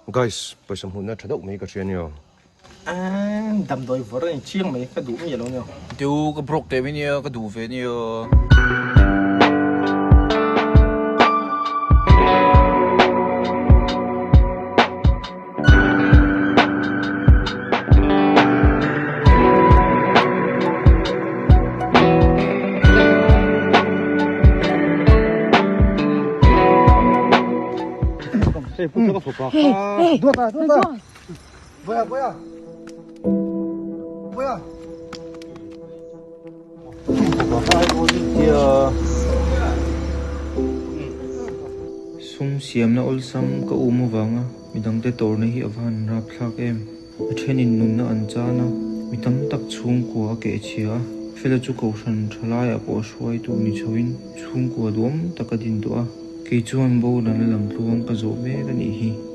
Guys, pawisa hmuhna tha deuh mai ka hria nia. Emm damdawi vawrh a ni chiang mai ka duh miah lo nia. Deu ka broke teh mai nia ka duh ve nia. Sum siamna awlsam ka um avanga midangte tawrhna hi a va han rapthlak em. A thenin nunna an chan a, mi tam tak chhungkua a kehchhia a, Fela chu kohhran thalaiah pawh hruaitu ni chhoin chhungkua duam tak a din tawh a, kei chuan boralna lam tluang ka zawh mek a nih hi.